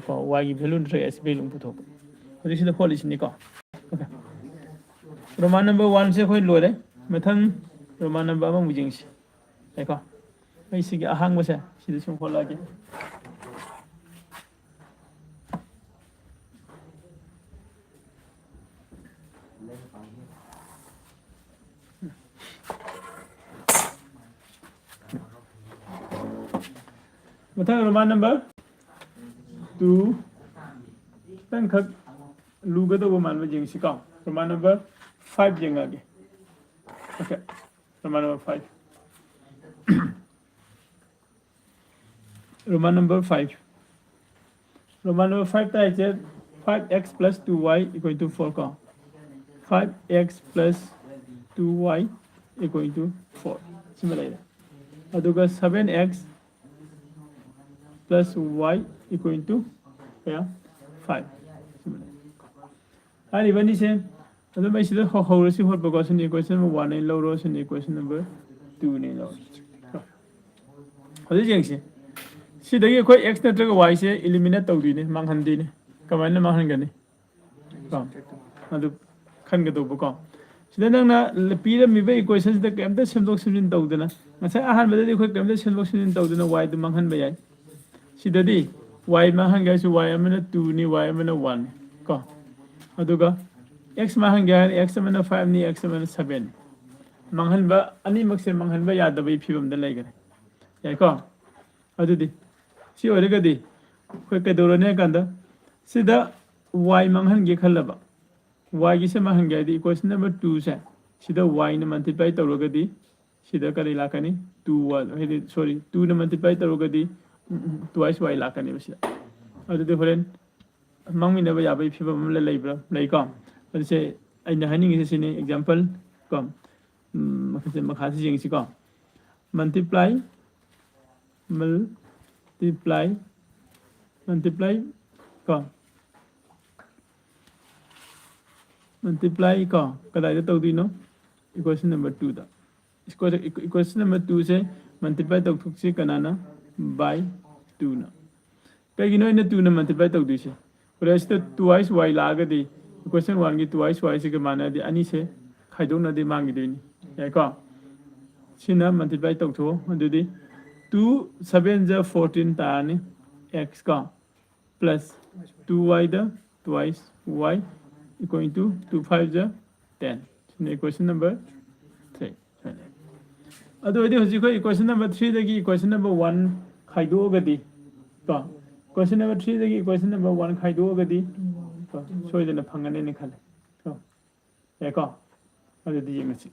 ꯀꯣ, ꯋꯥꯏꯒꯤ ꯚꯦꯂꯨ ꯅꯠꯇ꯭ꯔꯒ ꯑꯦꯛꯁ ꯚꯦꯂꯨ ꯑꯃꯨꯛ ꯄꯨꯊꯣꯛꯄ꯫ ꯍꯧꯖꯤꯛ ꯁꯤꯗ ꯍꯣꯠꯂꯤꯁꯤꯅꯤꯀꯣ꯫ ꯑꯣꯀꯦ, ꯔꯣꯃꯥꯟ ꯅꯝꯕꯔ ꯋꯥꯟꯁꯦ ꯑꯩꯈꯣꯏ ꯂꯣꯏꯔꯦ꯫ ꯃꯊꯪ ꯔꯣꯃꯥꯟ ꯅꯝꯕꯔ ꯑꯃꯃꯨꯛ ꯌꯦꯡꯁꯤ꯫ ꯌꯥꯏꯀꯣ? ꯑꯩ ꯁꯤꯒꯤ ꯑꯍꯥꯡꯕꯁꯦ ꯁꯤꯗ ꯁꯨꯝ ꯍꯣꯠꯂꯛꯑꯒꯦ꯫ ꯃꯊꯪ ꯔꯣꯃꯥꯟ ꯅꯝꯕꯔ ꯇꯨ, ꯈꯤꯇꯪꯈꯛ ꯂꯨꯒꯗꯧꯕ ꯃꯥꯟꯕ ꯌꯦꯡꯁꯤꯀꯣ꯫ ꯔꯣꯃꯥꯟ ꯅꯝꯕꯔ ꯐꯥꯏꯚ ꯌꯦꯡꯉꯛꯑꯒꯦ꯫ Okay, Roman number five. Roman number five. Roman number ꯐꯥꯏꯚꯇ ꯍꯥꯏꯁꯦ five x plus two y equal to four ꯀꯣ꯫ Five x plus two y equal to four ꯁꯤꯃ ꯂꯩꯔꯦ꯫ ꯑꯗꯨꯒ seven x plus y equal to ꯀꯌꯥ? Five ꯁꯤꯃ ꯂꯩꯔꯦ꯫ ꯍꯥꯏꯔꯤꯕ ꯑꯅꯤꯁꯦ ꯑꯗꯨꯝ ꯑꯩ ꯁꯤꯗ ꯍꯧ- ꯍꯧꯔꯁꯤ ꯍꯣꯠꯄꯀꯣ꯫ ꯁꯤꯅ equation number one ꯑꯩ ꯂꯧꯔꯣ, ꯁꯤꯅ equation number two ꯅꯦ ꯂꯧꯔꯣ꯫ ꯍꯧꯖꯤꯛ ꯌꯦꯡꯁꯤ, ꯁꯤꯗꯒꯤ ꯑꯩꯈꯣꯏ x ꯅꯠꯇ꯭ꯔꯒ y ꯁꯦ eliminate ꯇꯧꯗꯣꯏꯅꯦ, ꯃꯥꯡꯍꯟꯗꯣꯏꯅꯦ꯫ ꯀꯃꯥꯏꯅ ꯃꯥꯡꯍꯟꯒꯅꯤ? ꯀꯣ, ꯑꯗꯨ ꯈꯟꯒꯗꯧꯕꯀꯣ꯫ ꯁꯤꯗ ꯅꯪꯅ ꯄꯤꯔꯝꯃꯤꯕ equation ꯁꯤꯗ ꯀꯩꯝꯇ ꯁꯦꯝꯗꯣꯛ ꯁꯦꯝꯖꯤꯟ ꯇꯧꯗꯅ, ꯉꯁꯥꯏ ꯑꯍꯥꯟꯕꯗꯗꯤ ꯑꯩꯈꯣꯏ ꯀꯩꯝꯇ ꯁꯦꯝꯗꯣꯛ ꯁꯦꯝꯖꯤꯟ ꯇꯧꯗꯅ y ꯗꯨ ꯃꯥꯡꯍꯟꯕ ꯌꯥꯏ꯫ ꯁꯤꯗꯗꯤ y ꯃꯥꯡꯍꯟꯒꯦ ꯍꯥꯏꯁꯨ y ꯑꯃꯅ two ꯅꯤ, y ꯑꯃꯅ one ꯅꯤ ꯀꯣ꯫ ꯑꯗꯨꯒ x ꯃꯥꯡꯍꯟꯒꯦ ꯍꯥꯏꯔꯒꯅ x ꯑꯃꯅ five ꯅꯤ, x ꯑꯃꯅ seven ꯅꯤ꯫ ꯃꯥꯡꯍꯟꯕ, ꯑꯅꯤꯃꯛꯁꯦ ꯃꯥꯡꯍꯟꯕ ꯌꯥꯗꯕꯒꯤ ꯐꯤꯕꯝꯗ ꯂꯩꯈ꯭ꯔꯦ꯫ ꯌꯥꯏꯀꯣ? ꯑꯗꯨꯗꯤ ꯁꯤ ꯑꯣꯏꯔꯒꯗꯤ ꯑꯩꯈꯣꯏ ꯀꯩꯗꯧꯔꯅꯤ ꯍꯥꯏ ꯀꯥꯟꯗ, ꯁꯤꯗ y ꯃꯥꯡꯍꯟꯒꯦ ꯈꯜꯂꯕ, y ꯒꯤꯁꯦ ꯃꯥꯡꯍꯟꯒꯦ ꯍꯥꯏꯗꯤ equation number two ꯁꯦ ꯁꯤꯗ y ꯅ multiply ꯇꯧꯔꯒꯗꯤ ꯁꯤꯗ ꯀꯔꯤ ꯂꯥꯛꯀꯅꯤ? Two y, ꯍꯥꯏꯗꯤ, sorry, two ꯅ multiply ꯇꯧꯔꯒꯗꯤ, ꯎꯝ, ꯎꯝ, twice y ꯂꯥꯛꯀꯅꯦꯕ ꯁꯤꯗ꯫ ꯑꯗꯨꯗꯤ ꯍꯣꯔꯦꯟ ꯃꯥꯡꯃꯤꯟꯅꯕ ꯌꯥꯕꯒꯤ ꯐꯤꯕꯝ ꯑꯃ ꯂꯩꯕ꯭ꯔꯥ? ꯂꯩꯀꯣ? ꯑꯗꯨꯁꯦ ꯑꯩꯅ ꯍꯥꯏꯅꯤꯡꯉꯤꯁꯦ ꯁꯤꯅꯤ, example ꯀꯣ꯫ ꯎꯝ, ꯃꯈꯥꯁꯦ, ꯃꯈꯥꯁꯦ ꯌꯦꯡꯁꯤꯀꯣ꯫ Multiply, multiply, multiply ꯀꯣ꯫ Multiply ꯀꯣ, ꯀꯗꯥꯏꯗ ꯇꯧꯗꯣꯏꯅꯣ? Equation number two ꯗ꯫ Equation, equation number two ꯁꯦ multiply ꯇꯧꯊꯣꯛꯁꯤ ꯀꯅꯥꯅ? By two ꯅ꯫ ꯀꯩꯒꯤꯅꯣ ꯑꯩꯅ two ꯅ multiply ꯇꯧꯗꯣꯏꯁꯦ? ꯍꯣꯔꯦꯟ ꯁꯤꯗ twice y ꯂꯥꯛꯑꯒꯗꯤ equation one ꯒꯤ twice y ꯁꯤꯒ ꯃꯥꯟꯅꯔꯗꯤ ꯑꯅꯤꯁꯦ ꯈꯥꯏꯗꯣꯛꯅꯗꯤ ꯃꯥꯡꯈꯤꯗꯣꯏꯅꯤ꯫ ꯌꯥꯏꯀꯣ? ꯁꯤꯅ multiply ꯇꯧꯊꯣꯛꯑꯣ꯫ ꯑꯗꯨꯗꯤ two seven ꯖ fourteen ꯇꯥꯔꯅꯤ, x ꯀꯣ, plus two y the twice y equal to two five ꯖ ten꯫ ꯁꯤꯅ equation number three꯫ ꯑꯗꯨ ꯑꯣꯏꯔꯗꯤ ꯍꯧꯖꯤꯛ ꯑꯩꯈꯣꯏ equation number three ꯗꯒꯤ equation number one ꯈꯥꯏꯗꯣꯛꯑꯒꯗꯤ ꯀꯣ, equation number three ꯗꯒꯤ equation number one ꯈꯥꯏꯗꯣꯛꯑꯒꯗꯤ ꯀꯣ, ꯁꯣꯏꯗꯅ ꯐꯪꯒꯅꯦꯅ ꯈꯜꯂꯦ ꯀꯣ꯫ ꯌꯥꯏꯀꯣ? ꯑꯗꯨꯗꯤ ꯌꯦꯡꯉꯁꯤ꯫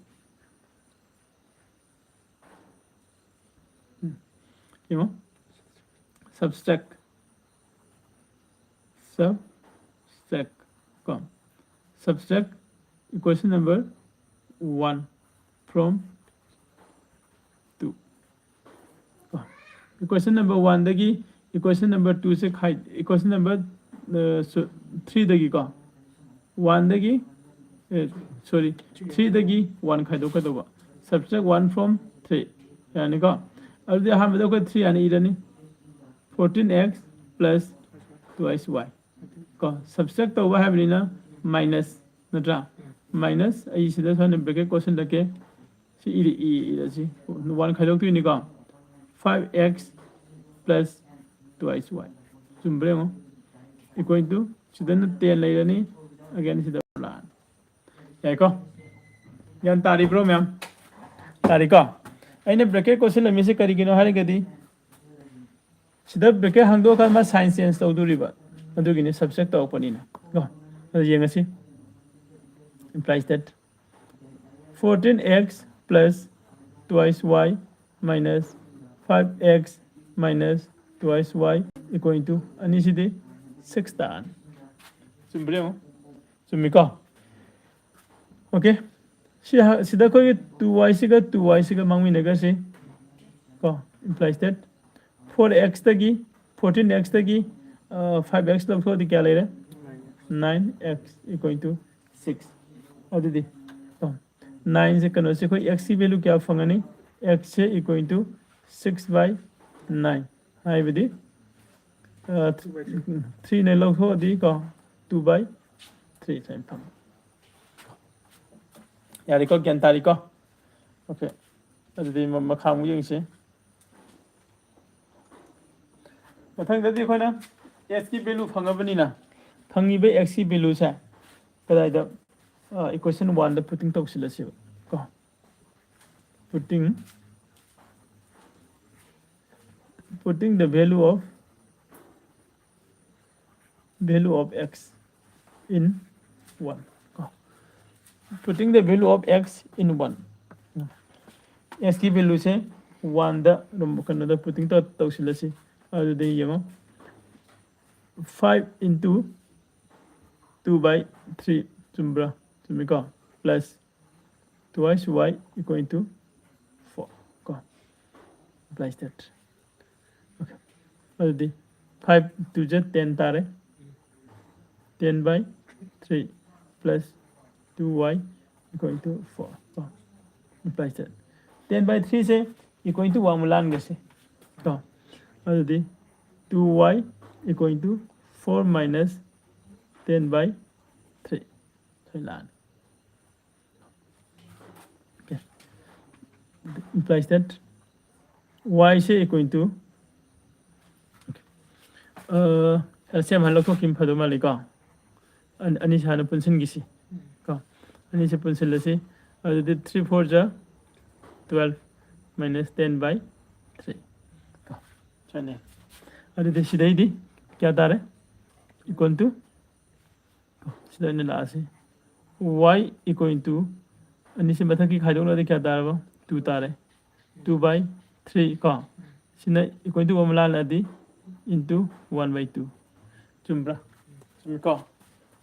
ꯎꯝ꯫ ꯌꯦꯡꯉꯣ꯫ Subtract, subtract ꯀꯣ, subtract equation number one from two꯫ Equation number one ꯗꯒꯤ equation number two ꯁꯦ ꯈꯥꯏ, equation number, ꯑ, ꯁꯨ-, three ꯗꯒꯤꯀꯣ, one ꯗꯒꯤ ꯁꯣꯔꯤ, ꯊ꯭ꯔꯤꯗꯒꯤ one ꯈꯥꯏꯗꯣꯛꯀꯗꯧꯕ꯫ Subtract one from three꯫ ꯌꯥꯅꯤꯀꯣ? ꯑꯗꯨꯗꯤ ꯑꯍꯥꯟꯕꯗ ꯑꯩꯈꯣꯏ ꯊ꯭ꯔꯤ ꯍꯥꯟꯅ ꯏꯔꯅꯤ꯫ Fourteen x plus twice y꯫ ꯀꯣ, subtract ꯇꯧꯕ ꯍꯥꯏꯕꯅꯤꯅ ꯃꯥꯏꯅꯁ, ꯅꯠꯇ꯭ꯔꯥ? ꯃꯥꯏꯅꯁ, ꯑꯩ ꯁꯤꯗ ꯁꯨꯃꯥꯏꯅ ꯕ꯭ꯔꯦꯀꯦꯠ ꯀꯣꯠꯁꯤꯜꯂꯛꯀꯦ꯫ ꯁꯤ ꯏꯔ-, E-, ꯏꯔꯁꯤ꯫ One ꯈꯥꯏꯗꯣꯛꯇꯣꯏꯅꯤꯀꯣ꯫ Five x plus twice y꯫ ꯆꯨꯝꯕ꯭ꯔꯥ ꯌꯦꯡꯉꯣ꯫ Equal to, ꯁꯤꯗꯅ ꯇꯦꯟ ꯂꯩꯔꯅꯤ꯫ Again, ꯁꯤꯗ ꯂꯥꯛꯑꯅꯤ꯫ ꯌꯥꯏꯀꯣ? ꯒ꯭ꯌꯥꯟ ꯇꯥꯔꯤꯕ꯭ꯔꯣ, ꯃꯌꯥꯝ? ꯇꯥꯔꯤꯀꯣ? ꯑꯩꯅ ꯕ꯭ꯔꯦꯀꯦꯠ ꯀꯣꯠꯁꯤꯜꯂꯝꯃꯤꯁꯦ ꯀꯔꯤꯒꯤꯅꯣ ꯍꯥꯏꯔꯒꯗꯤ, ꯁꯤꯗ ꯕ꯭ꯔꯦꯀꯦꯠ ꯍꯥꯡꯗꯣꯛꯑꯀꯥꯟꯗ ꯃꯥ ꯁꯥꯏꯟ ꯆꯦꯟꯖ ꯇꯧꯗꯣꯔꯤꯕ, ꯑꯗꯨꯒꯤꯅꯤ, subtract ꯇꯧꯔꯛꯄꯅꯤꯅ ꯀꯣ꯫ ꯑꯗꯨ ꯌꯦꯡꯉꯁꯤ꯫ Implies that fourteen x plus twice y minus five x minus twice y equal to, ꯑꯅꯤꯁꯤꯗꯤ ꯁꯤꯛꯁ ꯇꯥꯔꯅꯤ꯫ ꯆꯨꯝꯕ꯭ꯔꯥ ꯌꯦꯡꯉꯣ꯫ ꯆꯨꯝꯃꯤꯀꯣ? ꯑꯣꯀꯦ꯫ ꯁꯤ ꯍ-, ꯁꯤꯗ ꯑꯩꯈꯣꯏꯒꯤ ꯇꯨ ꯋꯥꯏꯁꯤꯒ ꯇꯨ ꯋꯥꯏꯁꯤꯒ ꯃꯥꯡꯃꯤꯟꯅꯒꯁꯤ ꯀꯣ꯫ Implies that four x ꯇꯒꯤ, fourteen x ꯇꯒꯤ, ꯑ, five x ꯂꯧꯊꯣꯛꯑꯗꯤ ꯀꯌꯥ ꯂꯩꯔꯦ? Nine x equal to six꯫ ꯑꯗꯨꯗꯤ, ꯀꯣ, ꯅꯥꯏꯟꯁꯦ ꯀꯩꯅꯣꯁꯦ ꯑꯩꯈꯣꯏ x ꯀꯤ value ꯀꯌꯥ ꯐꯪꯒꯅꯤ? X say equal to six by nine꯫ ꯍꯥꯏꯕꯗꯤ, ꯑ, ꯊ꯭ꯔꯤꯅ ꯂꯧꯊꯣꯛꯑꯗꯤ ꯀꯣ, two by three ꯁꯨꯃꯥꯏꯅ ꯐꯪꯉꯤ꯫ ꯌꯥꯔꯦꯀꯣ? ꯒ꯭ꯌꯥꯟ ꯇꯥꯔꯤꯀꯣ? ꯑꯣꯀꯦ꯫ ꯑꯗꯨꯗꯤ ꯃ-, ꯃꯈꯥ ꯑꯃꯨꯛ ꯌꯦꯡꯁꯤ꯫ ꯃꯊꯪꯗꯗꯤ ꯑꯩꯈꯣꯏꯅ x ꯀꯤ value ꯐꯪꯉꯕꯅꯤꯅ, ꯐꯪꯉꯤꯕ x ꯀꯤ value ꯁꯦ ꯀꯗꯥꯏꯗ, ꯑ, equation one ꯗ putting ꯇꯧꯁꯤꯜꯂꯁꯦꯕ ꯀꯣ꯫ Putting, putting the value of, value of x in one ꯀꯣ꯫ Putting the value of x in one꯫ X ꯀꯤ value ꯁꯦ one ꯗ ꯑꯗꯨꯝ ꯀꯩꯅꯣꯗ putting ꯇꯧ-, ꯇꯧꯁꯤꯜꯂꯁꯤ꯫ ꯑꯗꯨꯗꯤ ꯌꯦꯡꯉꯣ, five into two by three ꯆꯨꯝꯕ꯭ꯔꯥ? ꯆꯨꯝꯃꯤꯀꯣ? Plus twice y equal to four ꯀꯣ꯫ Implies that. Okay. ꯑꯗꯨꯗꯤ five two ꯖꯦ ten ꯇꯥꯔꯦ꯫ Ten by three plus two y equal to four ꯀꯣ꯫ Implies that ten by three say equal to ꯋꯥꯡꯃ ꯂꯥꯟꯒꯁꯦ ꯀꯣ꯫ ꯑꯗꯨꯗꯤ two y equal to four minus ten by three ꯁꯣꯏ ꯂꯥꯛꯑꯅꯤ꯫ Okay. Implies that y say equal to, okay, uh, L C M ꯍꯥꯟꯅ ꯂꯧꯊꯣꯛꯈꯤꯕ ꯐꯗꯧ ꯃꯥꯜꯂꯤꯀꯣ꯫ ꯑꯅꯤꯁꯤ ꯍꯥꯟꯅ ꯄꯨꯟꯁꯤꯟꯈꯤꯁꯤ ꯀꯣ꯫ ꯑꯅꯤꯁꯤ ꯄꯨꯟꯁꯤꯜꯂꯁꯤ꯫ ꯑꯗꯨꯗꯤ three four ꯖ twelve minus ten by three ꯀꯣ꯫ ꯁꯨꯃꯥꯏꯅ꯫ ꯑꯗꯨꯗꯤ ꯁꯤꯗꯩꯗꯤ ꯀꯌꯥ ꯇꯥꯔꯦ? Equal to ꯁꯤꯗ ꯑꯩꯅ ꯂꯥꯛꯑꯁꯤ꯫ Y equal to ꯑꯅꯤꯁꯤ ꯃꯊꯛꯀꯤ ꯈꯥꯏꯗꯣꯛꯅꯔꯗꯤ ꯀꯌꯥ ꯇꯥꯔꯕ? Two ꯇꯥꯔꯦ꯫ Two by three ꯀꯣ꯫ ꯁꯤꯅ equal to ꯑꯃ ꯂꯥꯜꯂꯛꯑꯗꯤ into one by two꯫ ꯆꯨꯝꯕ꯭ꯔꯥ? ꯆꯨꯝꯃꯤꯀꯣ?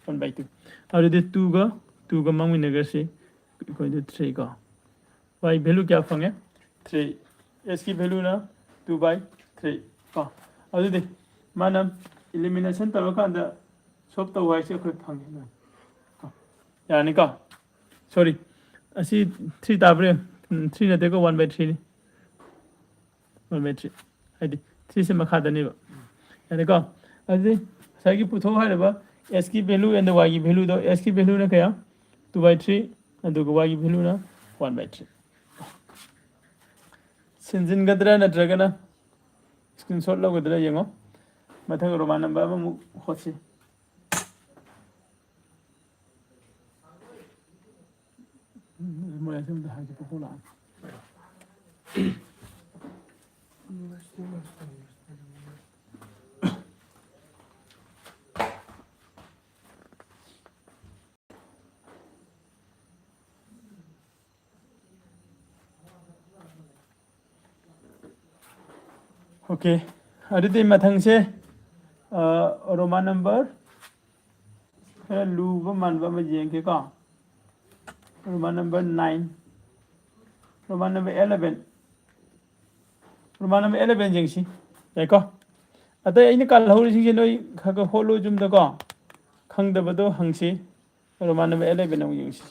One by two꯫ ꯑꯗꯨꯗꯤ twoꯒ twoꯒ ꯃꯥꯡꯃꯤꯟꯅꯈ꯭ꯔꯁꯤ꯫ Equal to three ꯀꯣ꯫ Y value ꯀꯌꯥ ꯐꯪꯉꯦ? Three꯫ S ꯀꯤ value ꯅ two by three ꯀꯣ꯫ ꯑꯗꯨꯗꯤ ꯃꯥꯅ elimination ꯇꯧꯔꯀꯥꯟꯗ solve ꯇꯧ ꯍꯥꯏꯁꯦ ꯑꯩꯈꯣꯏ ꯐꯪꯉꯦ꯫ ꯀꯣ꯫ ꯌꯥꯔꯅꯤꯀꯣ? Sorry, ꯑꯁꯤ three ꯇꯥꯕ꯭ꯔꯦ? Three ꯅꯠꯇꯦꯀꯣ, one by three ꯅꯤ꯫ One by three꯫ ꯍꯥꯏꯗꯤ three ꯁꯦ ꯃꯈꯥꯗꯅꯦꯕ꯫ ꯌꯥꯔꯦꯀꯣ? ꯑꯗꯨꯗꯤ ꯉꯁꯥꯏꯒꯤ ꯄꯨꯊꯣꯛ ꯍꯥꯏꯔꯤꯕ S ꯀꯤ value and Y ꯒꯤ value ꯗꯣ, S ꯀꯤ value ꯅ ꯀꯌꯥ? Two by three꯫ ꯑꯗꯨꯒ Y ꯒꯤ value ꯅ one by three꯫ ꯁꯤꯟꯖꯤꯟꯒꯗ꯭ꯔꯥ ꯅꯠꯇ꯭ꯔꯒꯅ screenshot ꯂꯧꯒꯗ꯭ꯔꯥ ꯌꯦꯡꯉꯣ꯫ ꯃꯊꯪ Roman number ꯑꯃꯃꯨꯛ ꯍꯣꯠꯁꯤ꯫ ꯎꯝ, ꯃꯣꯏ ꯑꯁꯦꯡꯕꯗ ꯍꯥꯏꯒꯦ ꯄꯣꯄꯣ ꯂꯥꯛꯑꯅꯤ꯫ Okay, ꯑꯗꯨꯗꯤ ꯃꯊꯪꯁꯦ, ꯑ, Roman number ꯈꯔ ꯂꯨꯕ ꯃꯥꯟꯕ ꯑꯃ ꯌꯦꯡꯒꯦꯀꯣ꯫ Roman number nine, Roman number eleven, Roman number eleven ꯌꯦꯡꯁꯤ꯫ ꯌꯥꯏꯀꯣ? ꯑꯇꯩ ꯑꯩꯅ ꯀꯥꯜꯍꯧꯔꯤꯁꯤꯡꯁꯦ ꯅꯣꯏ ꯈꯔ ꯈꯔ ꯍꯣꯠꯂꯨ ꯌꯨꯝꯗꯀꯣ꯫ ꯈꯪꯗꯕꯗꯣ ꯍꯪꯁꯤ꯫ Roman number eleven ꯑꯃꯨꯛ ꯌꯦꯡꯁꯤ꯫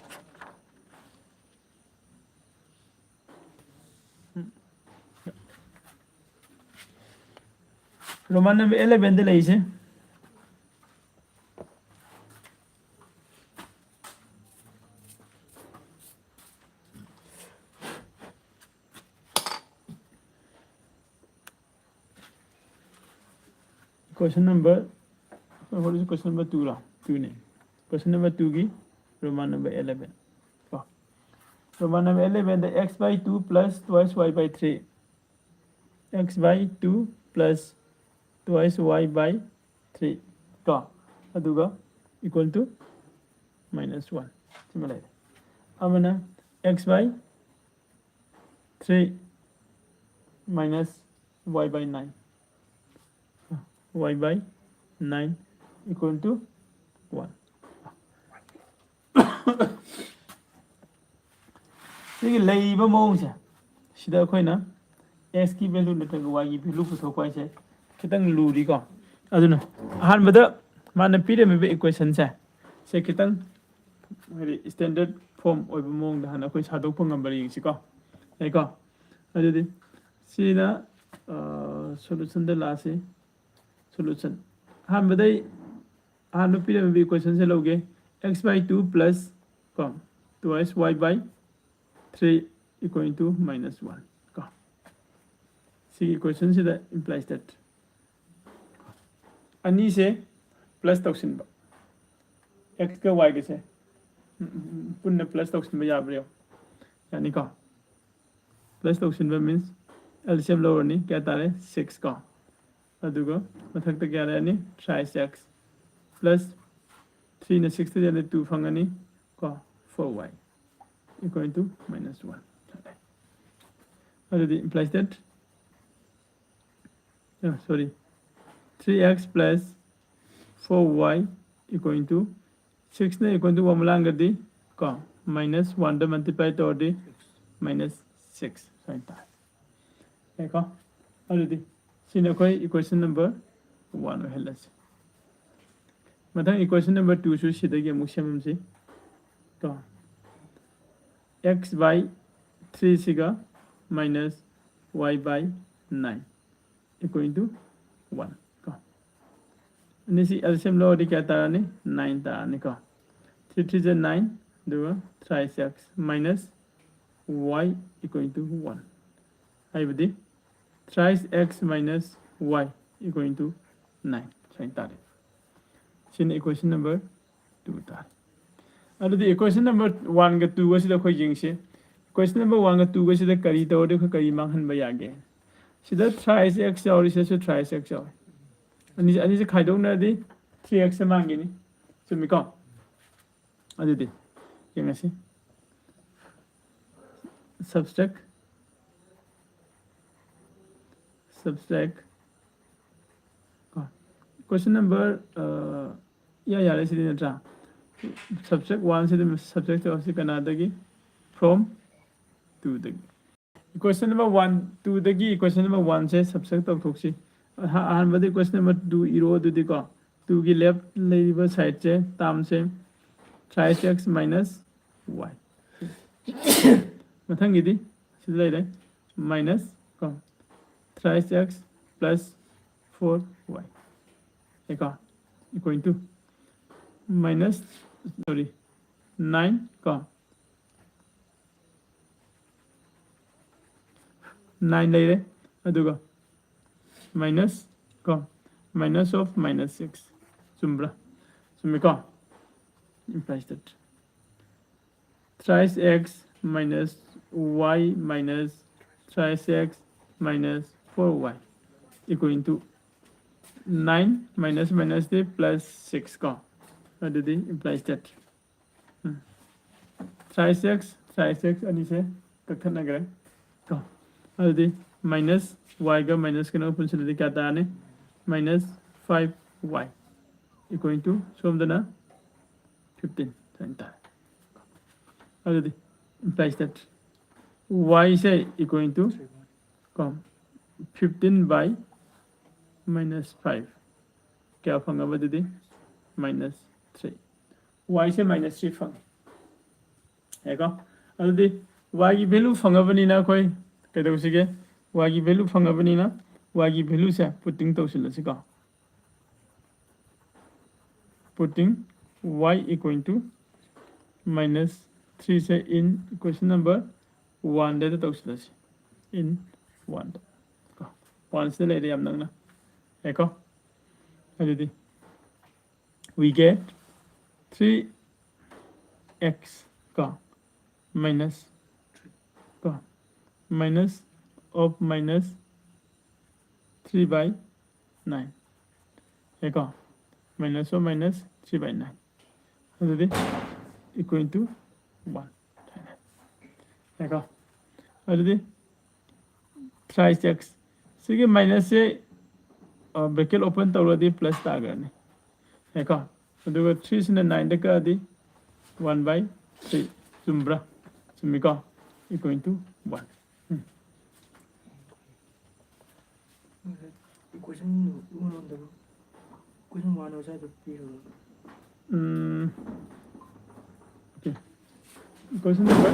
Roman number elevenꯗ ꯂꯩꯔꯤꯁꯦ꯫ Question number, ꯍꯧꯖꯤꯛ question number two ꯔꯣ? Two ꯅꯦ꯫ Question number twoꯒꯤ Roman number eleven ꯀꯣ꯫ Roman number elevenꯗ x by two plus twice y by three, x by two plus twice y by three ꯀꯣ, ꯑꯗꯨꯒ equal to minus one ꯁꯤꯃ ꯂꯩꯔꯦ꯫ ꯑꯃꯅ x by three minus y by nine, y by nine equal to one꯫ ꯁꯤꯒꯤ ꯂꯩꯔꯤꯕ ꯃꯑꯣꯡꯁꯦ ꯁꯤꯗ ꯑꯩꯈꯣꯏꯅ x ꯀꯤ value ꯅꯠꯇ꯭ꯔꯒ y ꯒꯤ value ꯄꯨꯊꯣꯛꯄ ꯍꯥꯏꯁꯦ ꯈꯤꯇꯪ ꯂꯨꯔꯤꯀꯣ꯫ ꯑꯗꯨꯅ ꯑꯍꯥꯟꯕꯗ ꯃꯥꯅ ꯄꯤꯔꯝꯃꯤꯕ equationꯁꯦ ꯁꯦ ꯈꯤꯇꯪ ꯍꯥꯏꯗꯤ standard form ꯑꯣꯏꯕ ꯃꯑꯣꯡꯗ ꯍꯥꯟꯅ ꯑꯩꯈꯣꯏ ꯁꯥꯗꯣꯛꯄ ꯉꯝꯕ꯭ꯔꯥ ꯌꯦꯡꯁꯤꯀꯣ꯫ ꯌꯥꯏꯀꯣ? ꯑꯗꯨꯗꯤ ꯁꯤꯅ solutionꯗ ꯂꯥꯛꯑꯁꯤ꯫ Solution ꯑꯍꯥꯟꯕꯗꯩ ꯑꯍꯥꯟꯕ ꯄꯤꯔꯝꯃꯤꯕ equationꯁꯦ ꯂꯧꯒꯦ꯫ X by two plus ꯀꯣ twice y by three equal to minus one ꯀꯣ꯫ ꯁꯤꯒꯤ equationꯁꯤꯗ implies that ꯑꯅꯤꯁꯦ plus ꯇꯧꯁꯤꯟꯕ, x ꯀ y ꯒꯁꯦ ꯄꯨꯟꯅ plus ꯇꯧꯁꯤꯟꯕ ꯌꯥꯕ꯭ꯔꯥ ꯌꯦꯡꯉꯣ꯫ ꯌꯥꯅꯤꯀꯣ? Plus ꯇꯧꯁꯤꯟꯕ means L C M ꯂꯧꯔꯅꯤ, ꯀꯌꯥ ꯇꯥꯔꯦ? Six ꯀꯣ꯫ ꯑꯗꯨꯒ ꯃꯊꯛꯇ ꯀꯌꯥ ꯂꯩꯔꯅꯤ? Thrice x plus three ꯅ six ꯇ ꯌꯥꯔꯦ, two ꯐꯪꯉꯅꯤ ꯀꯣ꯫ Four y equal to minus one꯫ ꯑꯗꯨꯗꯤ implies that, sorry, three x plus four y equal to six ꯅ equal to one ꯂꯥꯡꯒꯗꯤ ꯀꯣ minus one ꯗ multiply ꯇꯧꯔꯗꯤ minus six ꯁꯨꯃꯥꯏꯅ ꯇꯥꯔꯦ꯫ ꯌꯥꯏꯀꯣ? ꯑꯗꯨꯗꯤ ꯁꯤꯅ ꯑꯩꯈꯣꯏ equation number one ꯑꯣꯏꯍꯜꯂꯁꯤ꯫ ꯃꯊꯪ equation number two ꯁꯨ ꯁꯤꯗꯒꯤ ꯑꯃꯨꯛ ꯁꯦꯝꯃꯁꯤ ꯀꯣ꯫ X by three ꯁꯤꯒ minus y by nine equal to one ꯀꯣ꯫ ꯑꯅꯤꯁꯤ L C M ꯂꯧꯔꯗꯤ ꯀꯌꯥ ꯇꯥꯔꯅꯤ? Nine ꯇꯥꯔꯅꯤꯀꯣ꯫ Three three ꯖ nine, ꯑꯗꯨꯒ thrice x minus y equal to one, ꯍꯥꯏꯕꯗꯤ thrice x minus y equal to nine ꯁꯨꯃꯥꯏꯅ ꯇꯥꯔꯦ꯫ ꯁꯤꯅ equation number two ꯇꯥꯔꯦ꯫ ꯑꯗꯨꯗꯤ equation number one ꯒ two ꯒꯁꯤꯗ ꯑꯩꯈꯣꯏ ꯌꯦꯡꯁꯤ꯫ Equation number one ꯒ two ꯒꯁꯤꯗ ꯀꯔꯤ ꯇꯧꯔꯗꯤ ꯑꯩꯈꯣꯏ ꯀꯔꯤ ꯃꯥꯡꯍꯟꯕ ꯌꯥꯒꯦ? ꯁꯤꯗ thrice x ꯌꯥꯎꯔꯤ, ꯁꯤꯗꯁꯨ thrice x ꯌꯥꯎꯔꯤ꯫ ꯑꯅꯤꯁꯦ, ꯑꯅꯤꯁꯦ ꯈꯥꯏꯗꯣꯛꯅꯔꯗꯤ three x ꯃꯥꯡꯒꯅꯤ꯫ ꯆꯨꯝꯃꯤꯀꯣ? ꯑꯗꯨꯗꯤ ꯌꯦꯡꯉꯁꯤ꯫ Subtract, subtract ꯀꯣ꯫ Question number, ꯑ, ꯏꯌꯥ ꯌꯥꯔꯦ ꯁꯤꯗꯤ, ꯅꯠꯇ꯭ꯔꯥ? Subtract one ꯁꯤꯗꯤ subtract ꯇꯧꯔꯁꯤ ꯀꯅꯥꯗꯒꯤ? From two ꯗꯒꯤ꯫ Equation number one, two ꯗꯒꯤ equation number one ꯁꯦ subtract ꯇꯧꯊꯣꯛꯁꯤ꯫ ꯑꯍ-, ꯑꯍꯥꯟꯕꯗ equation number two ꯏꯔꯣ ꯑꯗꯨꯗꯤꯀꯣ꯫ Two ꯒꯤ left ꯂꯩꯔꯤꯕ side ꯁꯦ, term ꯁꯦ, thrice x minus y꯫ ꯃꯊꯪꯒꯤꯗꯤ ꯁꯤꯗ ꯂꯩꯔꯦ, minus ꯀꯣ, thrice x plus four y꯫ ꯀꯣ, equal to minus, sorry, nine ꯀꯣ, nine ꯂꯩꯔꯦ, ꯑꯗꯨꯒ minus ꯀꯣ, minus of minus six꯫ ꯆꯨꯝꯕ꯭ꯔꯥ? ꯆꯨꯝꯃꯤꯀꯣ? Implies that thrice x minus y minus thrice x minus four y equal to nine minus minus D plus six ꯀꯣ꯫ ꯑꯗꯨꯗꯤ implies that, um, thrice x, thrice x ꯑꯅꯤꯁꯦ ꯀꯛꯊꯠꯅꯈ꯭ꯔꯦ ꯀꯣ꯫ ꯑꯗꯨꯗꯤ minus y ꯒ minus ꯀꯩꯅꯣ ꯄꯨꯟꯁꯤꯜꯂꯗꯤ ꯀꯌꯥ ꯇꯥꯔꯅꯤ? Minus five y equal to ꯁꯣꯝꯗꯅ fifteen ꯁꯨꯃꯥꯏꯅ ꯇꯥꯔꯦ꯫ ꯑꯗꯨꯗꯤ implies that y say equal to ꯀꯣ, fifteen by minus five꯫ ꯀꯌꯥ ꯐꯪꯉꯕ ꯑꯗꯨꯗꯤ? minus three, y ꯁꯦ minus three ꯐꯪꯉꯦ꯫ ꯌꯥꯏꯀꯣ? ꯑꯗꯨꯗꯤ y ꯒꯤ value ꯐꯪꯉꯕꯅꯤꯅ ꯑꯩꯈꯣꯏ ꯀꯩꯗꯧꯁꯤꯒꯦ? Y ꯒꯤ value ꯐꯪꯉꯕꯅꯤꯅ y ꯒꯤ value say putting ꯇꯧꯁꯤꯜꯂꯁꯤꯀꯣ꯫ Putting y equal to minus three say in equation number one the ꯇꯧꯁꯤꯜꯂꯁꯤ꯫ In one ꯗ ꯀꯣ꯫ One ꯁꯤꯗ ꯂꯩꯔꯦ ꯌꯥꯝ ꯅꯛꯅ꯫ ꯌꯥꯏꯀꯣ? ꯑꯗꯨꯗꯤ we get three x ꯀꯣ, minus ꯀꯣ, minus of minus three by nine꯫ ꯌꯥꯏꯀꯣ? Minus of minus three by nine꯫ ꯑꯗꯨꯗꯤ equal to one꯫ ꯌꯥꯏꯀꯣ? ꯑꯗꯨꯗꯤ thrice x ꯁꯤꯒꯤ minus ꯁꯦ bracket open ꯇꯧꯔꯗꯤ plus ꯇꯥꯈ꯭ꯔꯅꯤ꯫ ꯌꯥꯏꯀꯣ? ꯑꯗꯨꯒ three ꯁꯤꯅ nine the ꯀꯛꯑꯗꯤ one by three꯫ ꯆꯨꯝꯕ꯭ꯔꯥ? ꯆꯨꯝꯃꯤꯀꯣ? Equal to one꯫ Um. Equation ꯃꯔꯣꯟꯗꯕꯨ, equation one ꯑꯣꯖꯥꯗ ꯄꯤꯔꯨꯔꯣ꯫ ꯎꯝ꯫ Okay꯫ Question number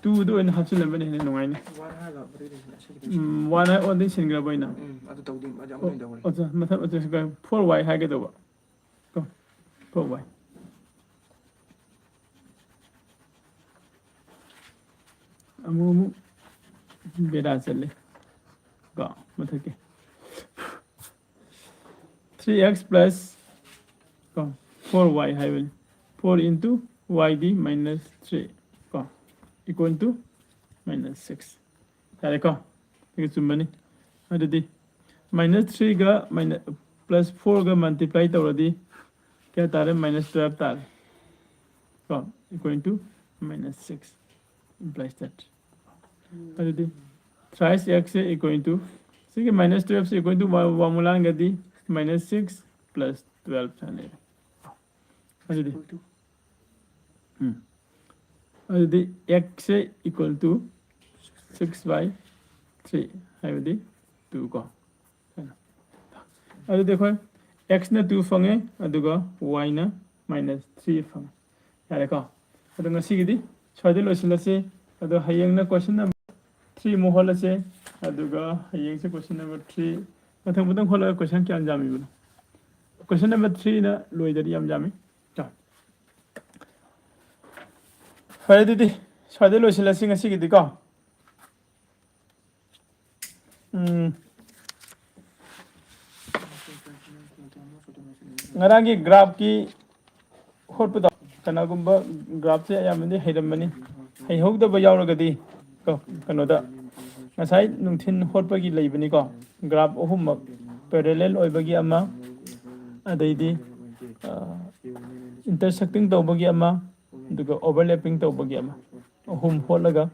two ꯗ ꯑꯣꯏꯅ ꯍꯥꯞꯆꯤꯜꯂꯝꯕꯅ ꯍꯦꯟꯅ ꯅꯨꯡꯉꯥꯏꯅꯤ꯫ One ꯍꯥꯏꯔꯒ ꯃꯗꯨꯗꯤ ꯍꯦꯟꯅ ꯑꯁꯤꯒꯤꯗꯤ ꯎꯝ, one ꯍꯥꯏ ꯑꯣꯟꯗꯤ ꯁꯤꯟꯈ꯭ꯔꯕ ꯑꯩꯅ꯫ ꯎꯝ, ꯑꯗꯨ ꯇꯧꯗꯦ, ꯑꯗꯨ ꯑꯃ ꯑꯣ, ꯑꯣꯏꯅ ꯇꯧꯈ꯭ꯔꯦ꯫ ꯑꯣꯖꯥ, ꯃꯊꯪ ꯑꯣꯖꯥ four y ꯍꯥꯏꯒꯗꯧꯕ꯫ ꯀꯣ, four y꯫ ꯑꯃꯨꯛ ꯑꯃꯨꯛ ꯕꯦꯔꯥ ꯆꯠꯂꯦ꯫ ꯀꯣ, ꯃꯊꯛꯀꯤ꯫ Three x plus ꯀꯣ, four y ꯍꯥꯏꯕꯅꯤ꯫ Four into y ꯗꯤ minus three ꯀꯣ, equal to minus six꯫ ꯌꯥꯔꯦꯀꯣ? ꯁꯤꯒ ꯆꯨꯝꯕꯅꯤ꯫ ꯑꯗꯨꯗꯤ minus three ꯒ minus, plus four ꯒ multiply ꯇꯧꯔꯗꯤ ꯀꯌꯥ ꯇꯥꯔꯦ? Minus twelve ꯇꯥꯔꯦ꯫ ꯀꯣ, equal to minus six implies that꯫ ꯑꯗꯨꯗꯤ thrice x say equal to, ꯁꯤꯒꯤ minus twelve say equal to ꯋꯥ-, ꯋꯥꯡꯃ ꯂꯥꯡꯒꯗꯤ minus six plus twelve ꯍꯥꯏꯅ ꯂꯩꯔꯦ꯫ ꯑꯗꯨꯗꯤ, ꯎꯝ꯫ ꯑꯗꯨꯗꯤ x say equal to six by three ꯍꯥꯏꯕꯗꯤ two ꯀꯣ꯫ ꯑꯗꯨꯗꯤ ꯑꯩꯈꯣꯏ X ꯅ two ꯐꯪꯉꯦ, ꯑꯗꯨꯒ Y ꯅ minus three ꯐꯪꯉꯦ꯫ ꯌꯥꯔꯦꯀꯣ? ꯑꯗꯣ ꯉꯁꯤꯒꯤꯗꯤ ꯁ꯭ꯋꯥꯏꯗ ꯂꯣꯏꯁꯤꯜꯂꯁꯤ꯫ ꯑꯗꯣ ꯍꯌꯦꯡꯅ question number three ꯑꯃꯨꯛ ꯍꯣꯠꯂꯁꯦ꯫ ꯑꯗꯨꯒ ꯍꯌꯦꯡꯁꯦ question number three, ꯃꯊꯪ ꯃꯊꯪ ꯍꯣꯠꯂꯒ question ꯀꯌꯥꯝ ꯌꯥꯝꯃꯤꯕꯅꯣ? Question number three ꯅ ꯂꯣꯏꯗꯗꯤ ꯌꯥꯝ ꯌꯥꯝꯃꯤ꯫ ꯆꯥ꯫ ꯐꯔꯦ, ꯑꯗꯨꯗꯤ ꯁ꯭ꯋꯥꯏꯗ ꯂꯣꯏꯁꯤꯜꯂꯁꯤ ꯉꯁꯤꯒꯤꯗꯤꯀꯣ꯫ ꯎꯝ꯫ ꯉꯔꯥꯡꯒꯤ graph ꯀꯤ ꯍꯣꯠꯄꯗꯣ, ꯀꯅꯥꯒꯨꯝꯕ graph ꯁꯦ ꯑꯌꯥꯝꯕꯗꯤ ꯍꯩꯔꯝꯃꯅꯤ꯫ ꯍꯩꯍꯧꯗꯕ ꯌꯥꯎꯔꯒꯗꯤ ꯀꯣ, ꯀꯩꯅꯣꯗ, ꯉꯁꯥꯏ ꯅꯨꯡꯊꯤꯟ ꯍꯣꯠꯄꯒꯤ ꯂꯩꯕꯅꯤꯀꯣ, graph ꯑꯍꯨꯝꯃꯛ, parallel ꯑꯣꯏꯕꯒꯤ ꯑꯃ, ꯑꯗꯩꯗꯤ, ꯑ, intersecting ꯇꯧꯕꯒꯤ ꯑꯃ, ꯑꯗꯨꯒ overlapping ꯇꯧꯕꯒꯤ ꯑꯃ꯫ ꯑꯍꯨꯝ ꯍꯣꯠꯂꯒ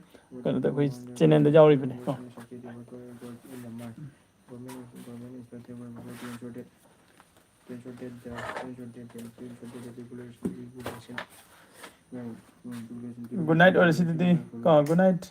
ꯀꯩꯅꯣꯗ ꯑꯩꯈꯣꯏ channel ꯗ ꯌꯥꯎꯔꯤꯕꯅꯦ ꯀꯣ꯫ Good night ꯑꯣꯏꯔꯁꯤ ꯑꯗꯨꯗꯤ ꯀꯣ, good night꯫